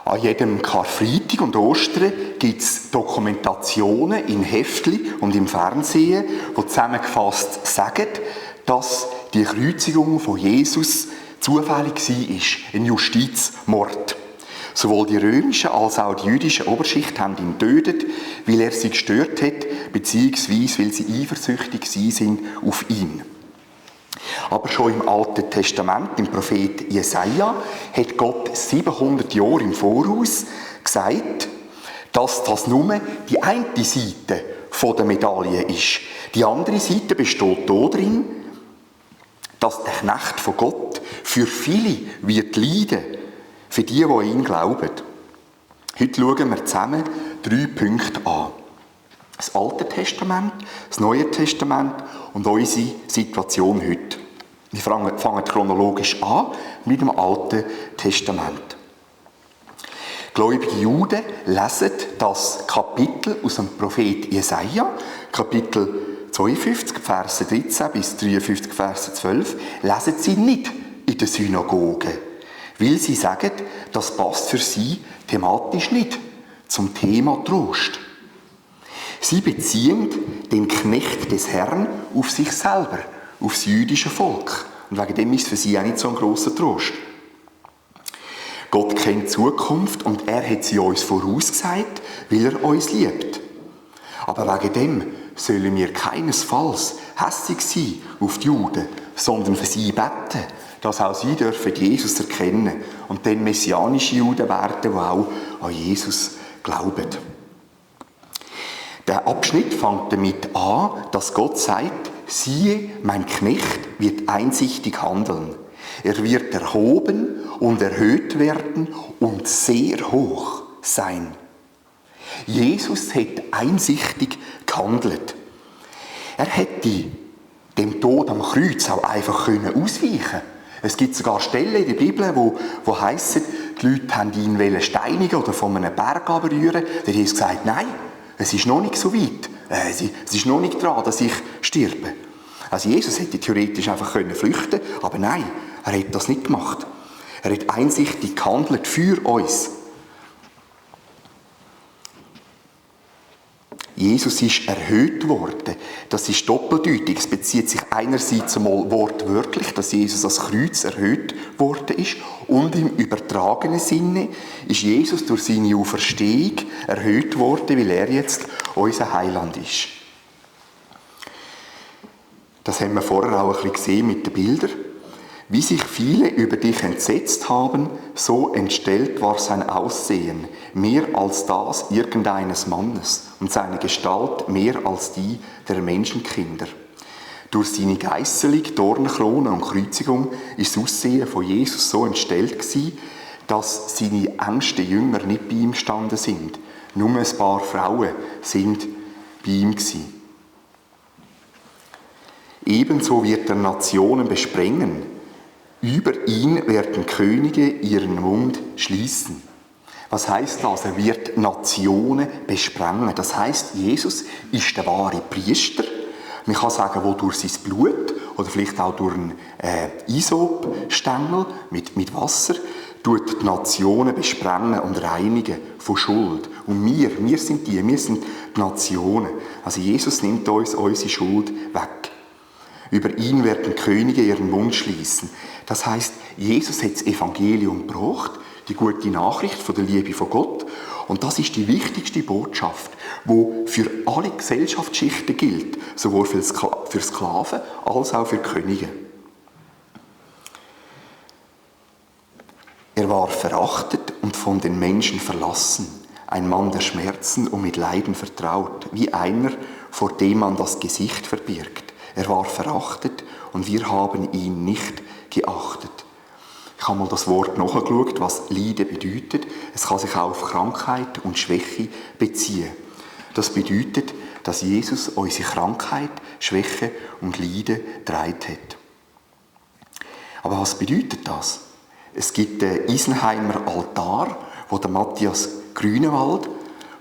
An jedem Karfreitag und Ostern gibt es Dokumentationen in Heftli und im Fernsehen, die zusammengefasst sagen, dass die Kreuzigung von Jesus zufällig war, ein Justizmord. Sowohl die römische als auch die jüdische Oberschicht haben ihn getötet, weil er sie gestört hat, beziehungsweise weil sie eifersüchtig sind auf ihn. Aber schon im Alten Testament, im Prophet Jesaja, hat Gott 700 Jahre im Voraus gesagt, dass das nur die eine Seite der Medaille ist. Die andere Seite besteht darin, dass der Knecht von Gott für viele wird leiden, für die an ihn glauben. Heute schauen wir zusammen 3 Punkte an. Das Alte Testament, das Neue Testament und unsere Situation heute. Wir fangen chronologisch an mit dem Alten Testament. Gläubige Juden lesen das Kapitel aus dem Prophet Jesaja, Kapitel 52, Verse 13 bis 53, Verse 12, lesen sie nicht in der Synagoge, weil sie sagen, das passt für sie thematisch nicht zum Thema Trost. Sie beziehen den Knecht des Herrn auf sich selber, auf das jüdische Volk. Und wegen dem ist für sie auch nicht so ein grosser Trost. Gott kennt die Zukunft und er hat sie uns vorausgesagt, weil er uns liebt. Aber wegen dem sollen wir keinesfalls hässig sein auf die Juden, sondern für sie beten, dass auch sie dürfen Jesus erkennen und dann messianische Juden werden, die auch an Jesus glauben. Der Abschnitt fängt damit an, dass Gott sagt, siehe, mein Knecht wird einsichtig handeln. Er wird erhoben und erhöht werden und sehr hoch sein. Jesus hat einsichtig gehandelt. Er hätte dem Tod am Kreuz auch einfach ausweichen können. Es gibt sogar Stellen in der Bibel, wo heissen, die Leute haben ihn steinigen oder von einem Berg berühren. Der hat gesagt, nein, es ist noch nicht so weit. Es ist noch nicht dran, dass ich sterbe. Also Jesus hätte theoretisch einfach flüchten können, aber nein, er hat das nicht gemacht. Er hat einsichtig gehandelt für uns. Jesus ist erhöht worden. Das ist doppeldeutig. Es bezieht sich einerseits einmal wortwörtlich, dass Jesus als Kreuz erhöht worden ist. Und im übertragenen Sinne ist Jesus durch seine Auferstehung erhöht worden, weil er jetzt unser Heiland ist. Das haben wir vorher auch ein bisschen gesehen mit den Bildern. Wie sich viele über dich entsetzt haben, so entstellt war sein Aussehen, mehr als das irgendeines Mannes und seine Gestalt mehr als die der Menschenkinder. Durch seine Geißelung, Dornenkrone und Kreuzigung ist das Aussehen von Jesus so entstellt gewesen, dass seine engsten Jünger nicht bei ihm gestanden sind. Nur ein paar Frauen sind bei ihm gewesen. Ebenso wird er Nationen besprengen. Über ihn werden Könige ihren Mund schließen. Was heißt das? Er wird Nationen besprengen. Das heißt, Jesus ist der wahre Priester. Man kann sagen, wo durch sein Blut oder vielleicht auch durch einen Isopstängel mit Wasser tut die Nationen besprengen und reinigen von Schuld. Und wir sind die Nationen. Also Jesus nimmt uns unsere Schuld weg. Über ihn werden Könige ihren Mund schließen. Das heisst, Jesus hat das Evangelium gebracht, die gute Nachricht von der Liebe von Gott. Und das ist die wichtigste Botschaft, die für alle Gesellschaftsschichten gilt, sowohl für Sklaven als auch für Könige. Er war verachtet und von den Menschen verlassen, ein Mann der Schmerzen und mit Leiden vertraut, wie einer, vor dem man das Gesicht verbirgt. Er war verachtet und wir haben ihn nicht geachtet. Ich habe mal das Wort nachgeschaut, was Leiden bedeutet. Es kann sich auch auf Krankheit und Schwäche beziehen. Das bedeutet, dass Jesus unsere Krankheit, Schwäche und Leiden getragen hat. Aber was bedeutet das? Es gibt den Isenheimer Altar, wo der Matthias Grünewald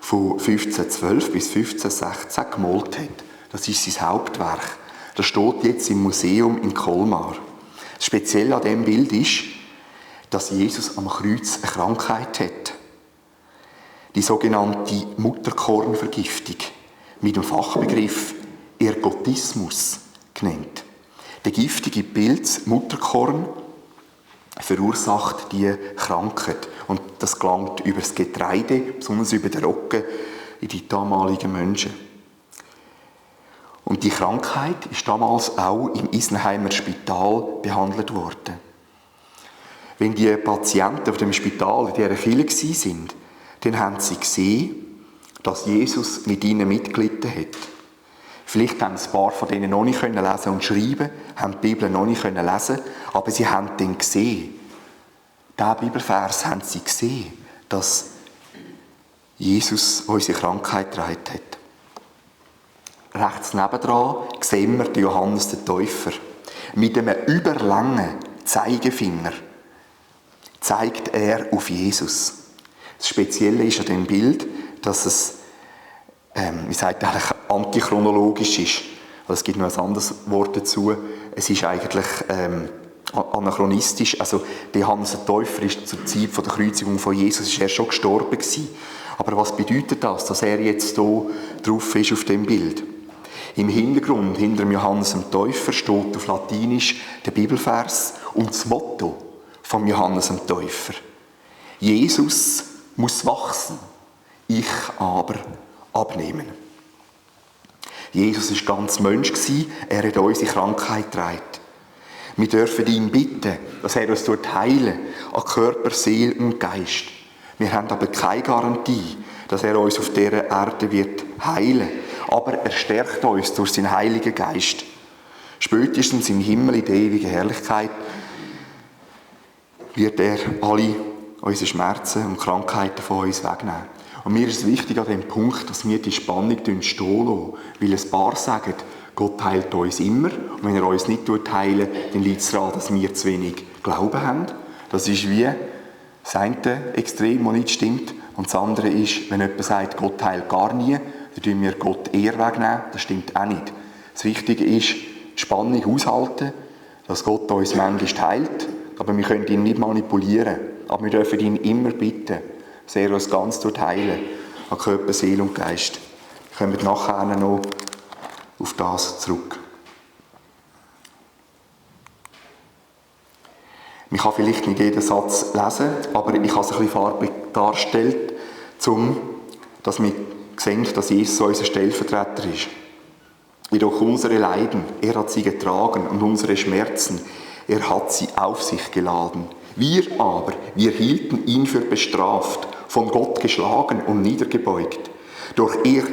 von 1512 bis 1516 gemalt hat. Das ist sein Hauptwerk. Das steht jetzt im Museum in Colmar. Speziell an diesem Bild ist, dass Jesus am Kreuz eine Krankheit hat. die sogenannte Mutterkornvergiftung, mit dem Fachbegriff Ergotismus genannt. Der giftige Pilz Mutterkorn verursacht die Krankheit. Und das gelangt über das Getreide, besonders über den Roggen, in die damaligen Menschen. Und die Krankheit ist damals auch im Isenheimer Spital behandelt worden. Wenn die Patienten auf dem Spital in dieser Kirche waren, dann haben sie gesehen, dass Jesus mit ihnen mitgelitten hat. Vielleicht haben ein paar von denen noch nicht lesen und schreiben, haben die Bibel noch nicht lesen, aber sie haben dann gesehen, diesen Bibelvers haben sie gesehen, dass Jesus unsere Krankheit getragen hat. Rechts nebendran sehen wir den Johannes den Täufer. Mit einem überlangen Zeigefinger zeigt er auf Jesus. Das Spezielle ist an dem Bild, dass es antichronologisch ist. Also es gibt noch ein anderes Wort dazu. Es ist eigentlich anachronistisch. Also der Johannes der Täufer ist zur Zeit der Kreuzigung von Jesus ist er schon gestorben gewesen. Aber was bedeutet das, dass er jetzt hier drauf ist auf dem Bild? Im Hintergrund, hinter dem Johannes dem Täufer, steht auf Latinisch der Bibelvers und das Motto vom Johannes dem Täufer. Jesus muss wachsen, ich aber abnehmen. Jesus war ganz Mensch, er hat unsere Krankheit getragen. Wir dürfen ihn bitten, dass er uns heilen an Körper, Seele und Geist. Wir haben aber keine Garantie, dass er uns auf dieser Erde wird heilen. Aber er stärkt uns durch seinen Heiligen Geist. Spätestens im Himmel in der ewigen Herrlichkeit wird er alle unsere Schmerzen und Krankheiten von uns wegnehmen. Und mir ist es wichtig an dem Punkt, dass wir die Spannung stehen lassen. Weil ein paar sagen, Gott heilt uns immer. Und wenn er uns nicht heilen tut, dann liegt es daran, dass wir zu wenig Glauben haben. Das ist wie das eine Extrem, das nicht stimmt. Und das andere ist, wenn jemand sagt, Gott heilt gar nie, dann tun wir Gott eher wegnehmen. Das stimmt auch nicht. Das Wichtige ist, die Spannung aushalten, dass Gott uns manchmal heilt, aber wir können ihn nicht manipulieren. Aber wir dürfen ihn immer bitten, dass er uns ganz heilen an Körper, Seele und Geist. Wir kommen nachher noch auf das zurück. Man kann vielleicht nicht jeden Satz lesen, aber ich habe es ein bisschen farbig dargestellt, dass wir sehen, dass Jesus unser Stellvertreter ist. Jedoch unsere Leiden, er hat sie getragen und unsere Schmerzen, er hat sie auf sich geladen. Wir hielten ihn für bestraft, von Gott geschlagen und niedergebeugt. Doch er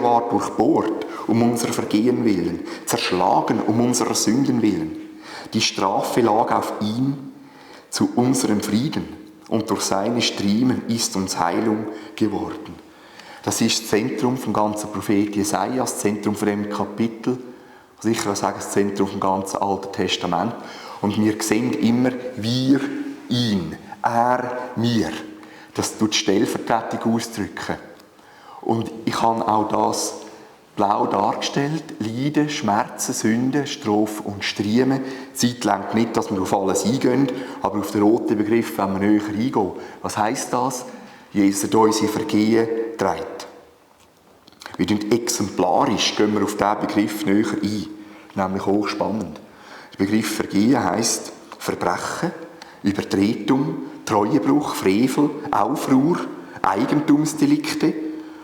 war durchbohrt um unser Vergehen willen, zerschlagen um unserer Sünden willen. Die Strafe lag auf ihm zu unserem Frieden und durch seine Striemen ist uns Heilung geworden. Das ist das Zentrum vom ganzen Prophet Jesaja, das Zentrum von dem Kapitel, sicher auch sagen, das Zentrum vom ganzen Alten Testament. Und wir sehen immer, wir, ihn, er, mir. Das tut Stellvertretung ausdrücken. Und ich habe auch das blau dargestellt, Leiden, Schmerzen, Sünden, Strophe und Striemen. Zeitlang nicht, dass wir auf alles eingehen, aber auf den roten Begriff, wenn wir näher eingehen. Was heisst das? Jesus hat unsere Vergehen getragen. Wir gehen exemplarisch auf diesen Begriff näher ein, nämlich hochspannend. Der Begriff Vergehen heisst Verbrechen, Übertretung, Treuebruch, Frevel, Aufruhr, Eigentumsdelikte,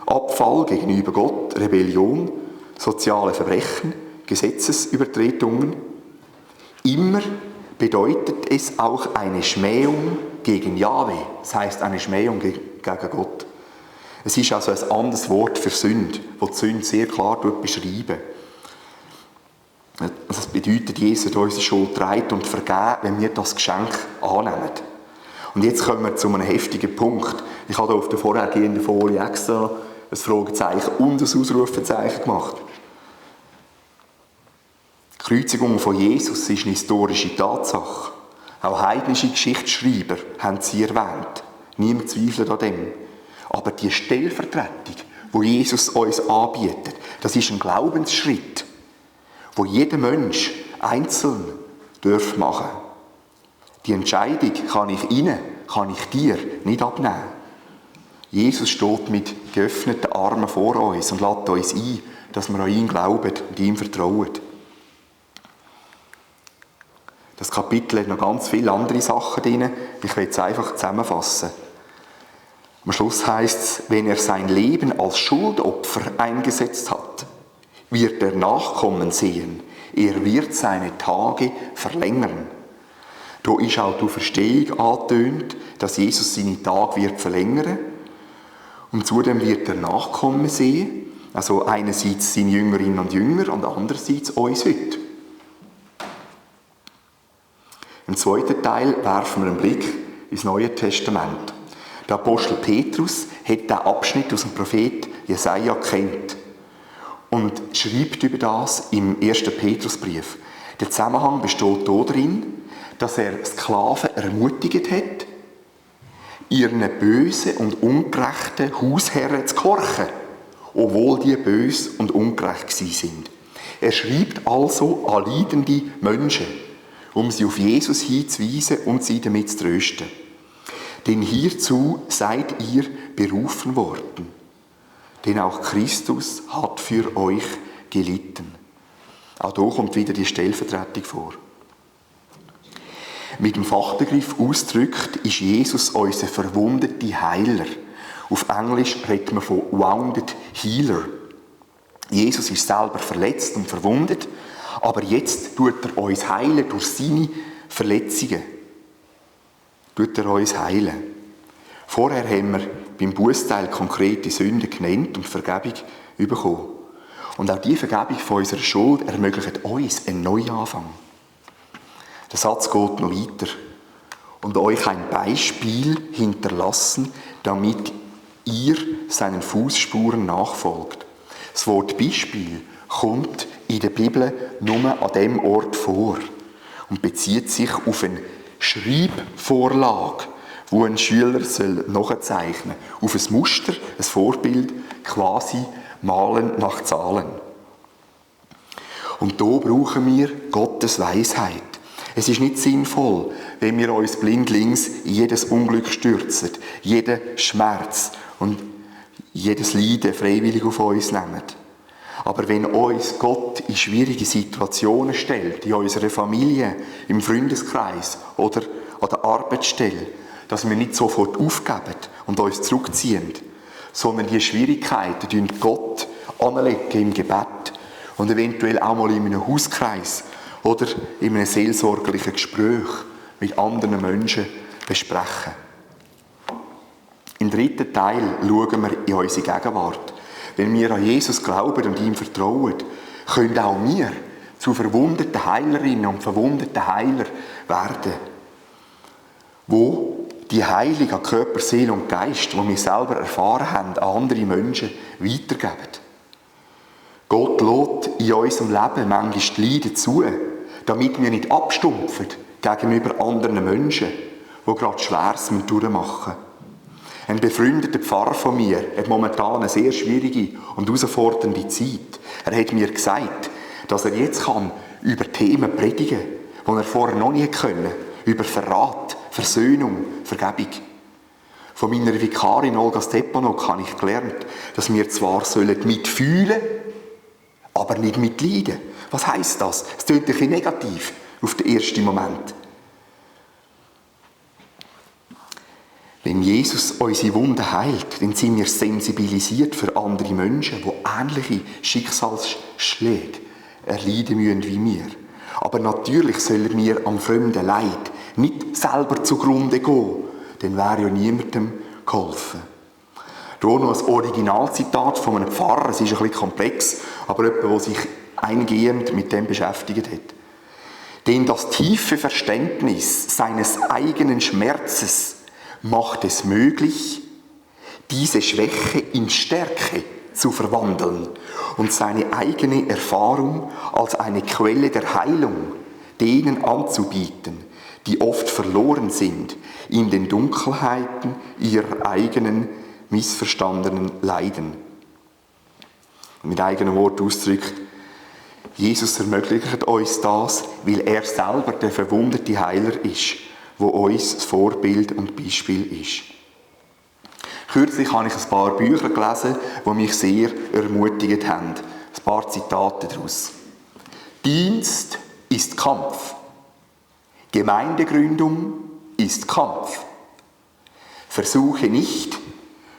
Abfall gegenüber Gott, Rebellion, soziale Verbrechen, Gesetzesübertretungen. Immer bedeutet es auch eine Schmähung gegen Jahwe, das heisst eine Schmähung gegen Gott. Es ist also ein anderes Wort für Sünde, das die Sünde sehr klar beschreibt. Das bedeutet, Jesus hat unsere Schuld getragen und vergeben, wenn wir das Geschenk annehmen. Und jetzt kommen wir zu einem heftigen Punkt. Ich habe auf der vorhergehenden Folie extra ein Fragezeichen und ein Ausrufezeichen gemacht. Die Kreuzigung von Jesus ist eine historische Tatsache. Auch heidnische Geschichtsschreiber haben sie erwähnt. Niemand zweifelt an dem. Aber die Stellvertretung, die Jesus uns anbietet, das ist ein Glaubensschritt, wo jeder Mensch einzeln machen darf. Die Entscheidung kann ich Ihnen, kann ich dir nicht abnehmen. Jesus steht mit geöffneten Armen vor uns und lädt uns ein, dass wir an ihn glauben und ihm vertrauen. Das Kapitel hat noch ganz viele andere Sachen drin. Ich will es einfach zusammenfassen. Am Schluss heisst es, wenn er sein Leben als Schuldopfer eingesetzt hat, wird er Nachkommen sehen. Er wird seine Tage verlängern. Da ist auch die Auferstehung angetönt, dass Jesus seine Tage wird verlängern. Und zudem wird er Nachkommen sehen. Also einerseits seine Jüngerinnen und Jünger und andererseits uns heute. Im zweiten Teil werfen wir einen Blick ins Neue Testament. Der Apostel Petrus hat diesen Abschnitt aus dem Prophet Jesaja kennt und schreibt über das im 1. Petrusbrief. Der Zusammenhang besteht darin, dass er Sklaven ermutigt hat, ihren bösen und ungerechten Hausherren zu gehorchen, obwohl die bös und ungerecht gewesen sind. Er schreibt also an leidende Menschen, um sie auf Jesus hinzuweisen und sie damit zu trösten. Denn hierzu seid ihr berufen worden, denn auch Christus hat für euch gelitten. Auch hier kommt wieder die Stellvertretung vor. Mit dem Fachbegriff ausgedrückt ist Jesus unser verwundete Heiler. Auf Englisch redet man von Wounded Healer. Jesus ist selber verletzt und verwundet, aber jetzt tut er uns heilen durch seine Verletzungen. Tut er uns heilen. Vorher haben wir beim Bußteil konkrete Sünden genannt und Vergebung bekommen. Und auch die Vergebung von unserer Schuld ermöglicht uns einen Neuanfang. Der Satz geht noch weiter. Und euch ein Beispiel hinterlassen, damit ihr seinen Fußspuren nachfolgt. Das Wort Beispiel kommt in der Bibel nur an dem Ort vor und bezieht sich auf eine Schreibvorlage, wo ein Schüler nachzeichnen soll. Auf ein Muster, ein Vorbild, quasi malen nach Zahlen. Und da brauchen wir Gottes Weisheit. Es ist nicht sinnvoll, wenn wir uns blindlings in jedes Unglück stürzen, jeden Schmerz und jedes Leiden freiwillig auf uns nehmen. Aber wenn uns Gott in schwierige Situationen stellt, in unserer Familie, im Freundeskreis oder an der Arbeitsstelle, dass wir nicht sofort aufgeben und uns zurückziehen, sondern die Schwierigkeiten Gott anlegen im Gebet und eventuell auch mal in einem Hauskreis oder in einem seelsorgerlichen Gespräch mit anderen Menschen besprechen. Im dritten Teil schauen wir in unsere Gegenwart. Wenn wir an Jesus glauben und ihm vertrauen, können auch wir zu verwundeten Heilerinnen und verwundeten Heiler werden, wo die Heilung an Körper, Seele und Geist, die wir selber erfahren haben, an andere Menschen weitergeben. Gott lässt in unserem Leben manchmal die Leiden zu, damit wir nicht abstumpfen gegenüber anderen Menschen, die gerade Schweres durchmachen müssen. Ein befreundeter Pfarrer von mir hat momentan eine sehr schwierige und herausfordernde Zeit. Er hat mir gesagt, dass er jetzt über Themen predigen kann, die er vorher noch nie können. Über Verrat, Versöhnung, Vergebung. Von meiner Vikarin Olga Stepanok habe ich gelernt, dass wir zwar mitfühlen, aber nicht mitleiden. Was heisst das? Es klingt ein bisschen negativ auf den ersten Moment. Wenn Jesus unsere Wunden heilt, dann sind wir sensibilisiert für andere Menschen, die ähnliche Schicksalsschläge erleiden müssen wie wir. Aber natürlich sollen wir am fremden Leid nicht selber zugrunde gehen, dann wäre ja niemandem geholfen. Hier noch ein Originalzitat von einem Pfarrer, es ist ein bisschen komplex, aber jemand, der sich eingehend mit dem beschäftigt hat. Denn das tiefe Verständnis seines eigenen Schmerzes macht es möglich, diese Schwäche in Stärke zu verwandeln und seine eigene Erfahrung als eine Quelle der Heilung denen anzubieten, die oft verloren sind in den Dunkelheiten ihrer eigenen missverstandenen Leiden. Mit eigenen Worten ausgedrückt, Jesus ermöglicht uns das, weil er selber der verwundete Heiler ist, wo uns das Vorbild und Beispiel ist. Kürzlich habe ich ein paar Bücher gelesen, die mich sehr ermutigt haben. Ein paar Zitate daraus. Dienst ist Kampf. Gemeindegründung ist Kampf. Versuche nicht,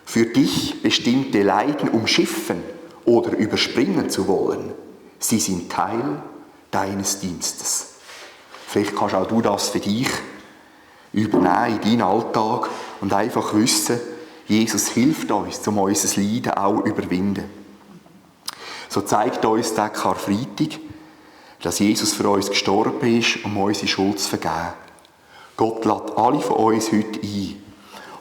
für dich bestimmte Leiden umschiffen oder überspringen zu wollen. Sie sind Teil deines Dienstes. Vielleicht kannst auch du das für dich übernehmen in deinen Alltag und einfach wissen, Jesus hilft uns, um unser Leiden auch zu überwinden. So zeigt uns der Karfreitag, dass Jesus für uns gestorben ist, um unsere Schuld zu vergeben. Gott lädt alle von uns heute ein,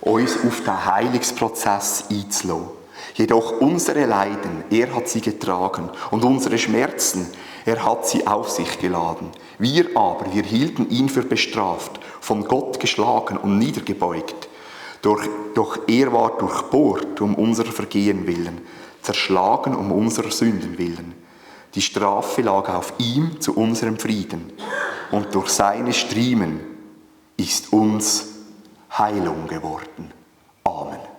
uns auf den Heilungsprozess einzulassen. Jedoch unsere Leiden, er hat sie getragen, und unsere Schmerzen, er hat sie auf sich geladen. Wir aber, wir hielten ihn für bestraft, von Gott geschlagen und niedergebeugt. Doch er war durchbohrt um unserer Vergehen willen, zerschlagen um unserer Sünden willen. Die Strafe lag auf ihm zu unserem Frieden, und durch seine Striemen ist uns Heilung geworden. Amen.